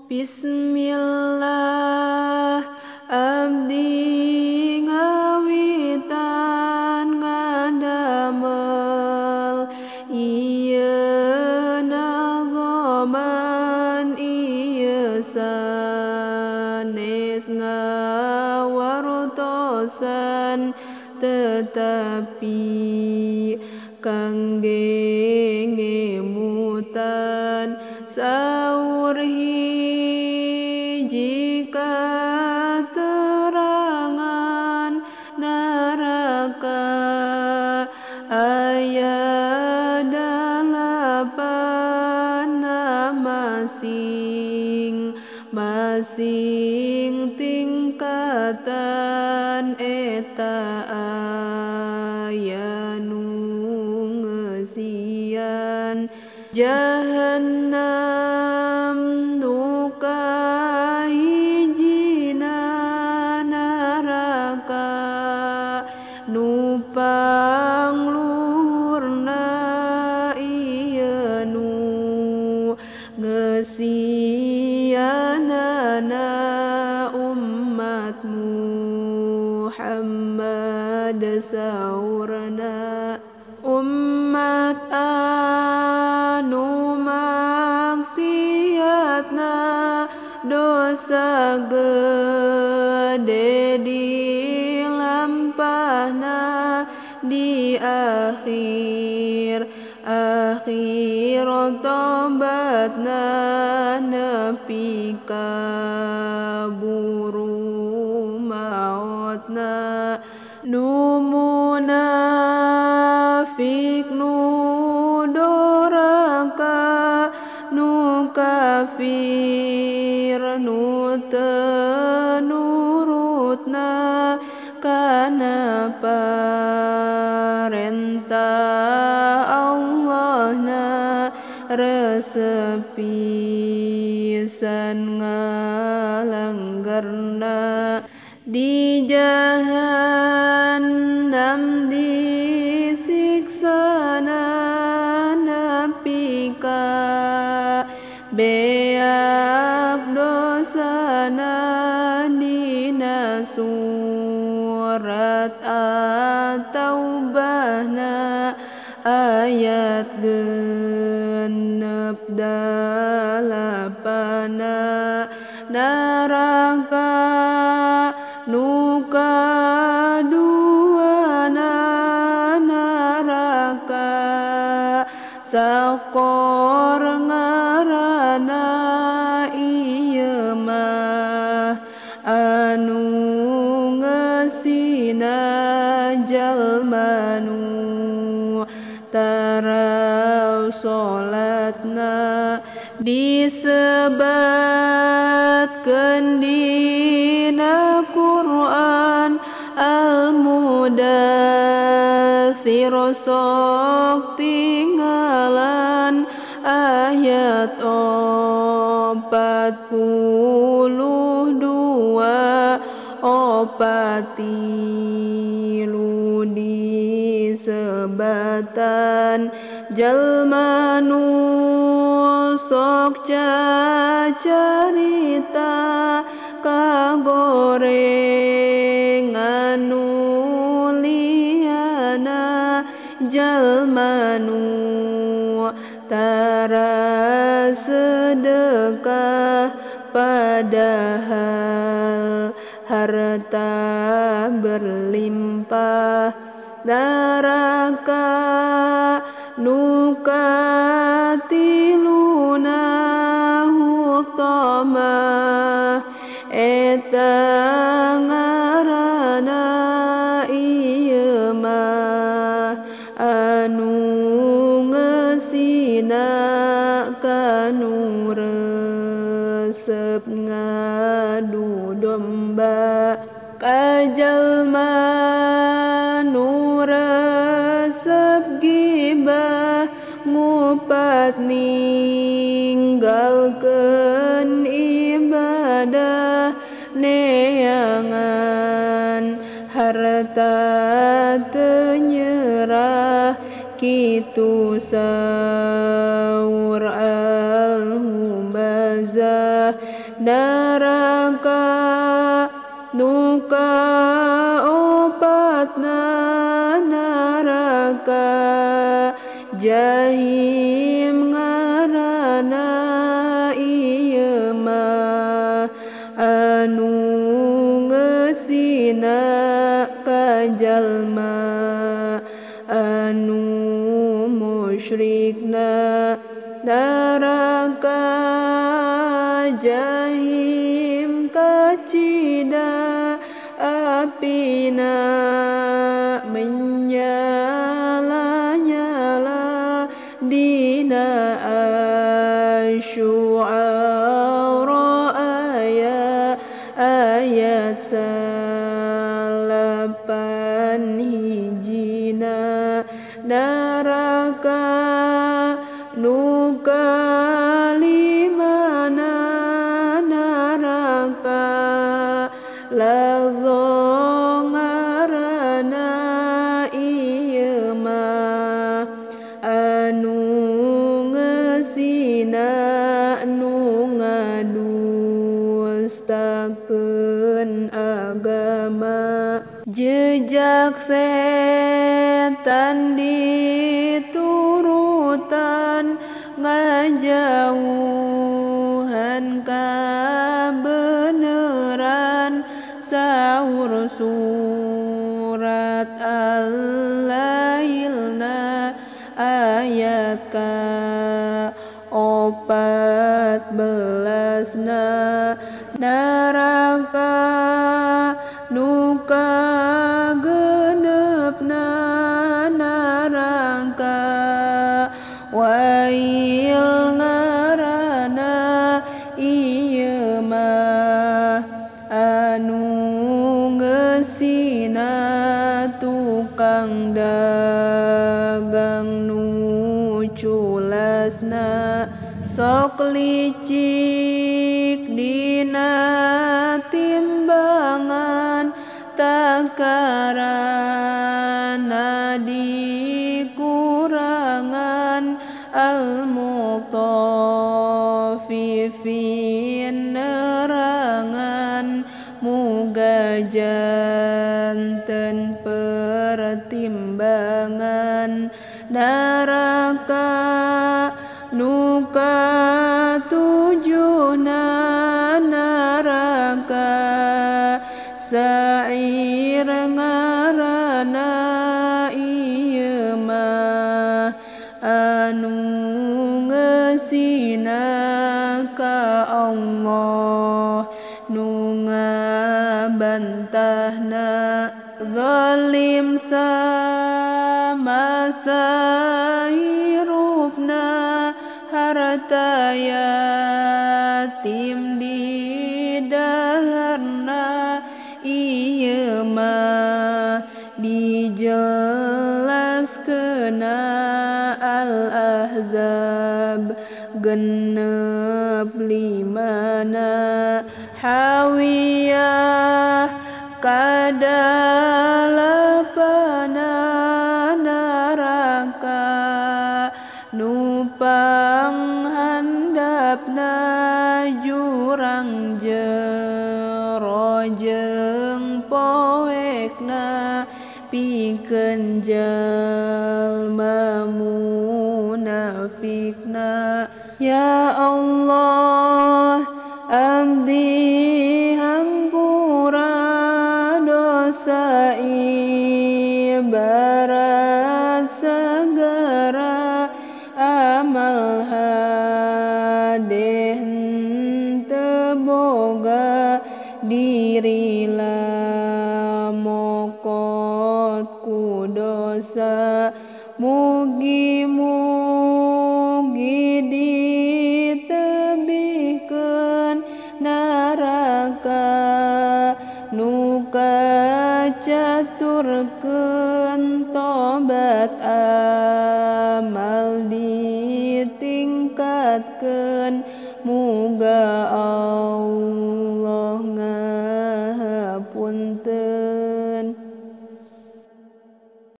Bismillah abdi ngawitan ngadamel ieu nazoman ieu sanes ngawartosan tetapi kangge ngemutan saur hiji katerangan neraka aya 8 masing masing tingkatan eta aya nu ngeusian jahannam nu kahijina neraka nu pangluhurna ieu nu ngeusianana umat Muhammad saurna umat anu maksiatna dosa gede dilampahna di akhir akhir tobatna nepi ka buru mautna nu munafik nu doraka nu kafir nu teu nurutna kana parentah Allahna resep pisan ngalanggarna di jahannam disiksana nepi ka beak dosana dina surat At-Taubahna ayat 68 neraka nu kaduana neraka saqor ngaranna ieu mah anu ngeusina jalma nu tarau salatna disebutkeun dina Quran Al-Mudathir sok tinggalan ayat 42 4 3 disebatan jalma nu sok cacarita kagorengan nu liana jalma nu tara sedekah padahal harta berlimpah neraka nu katiluna hutamah eta ngaranna ieu mah anu ngeusina kanu resep ngadu domba ka jalma nu resep gibah ngupat ninggalkeun ibadah neangan harta teu nyerah kitu saur Al-Humazah. susah neraka nu kaopatna neraka jahim ngaranna ieu mah anu ngeusina ka jalma anu musyrikna neraka jahim kacida apina menyala-nyala dina Asy-Syu'ara ayat 9 hijina neraka nu kalimana neraka ladza ngaranna ieu mah anu ngeusina nu ngadustakeun agama jejak setan diturutan ngajauhan kabeneran saur surat Al-Lailna ayat ka-14na neraka nu kagenepna neraka wail ngaranna ieu mah anu ngeusina tukang dagang nu culasna sok licik dina timbangan takarana dikurangan al-mutaffifin nerangan muga janten pertimbangan neraka nu katujuna neraka sa'ir ngaranna ieu mah anu ngeusina ka Allah nu ngabantahna zalim sama sahirupna harta yatim didaharna ieu mah dijelaskeunna Al-Ahzab 65na Hawiyah kadalapana neraka nu panghandapna jurang jero jeung poekna pikeun jalma munafikna. Ya Allah.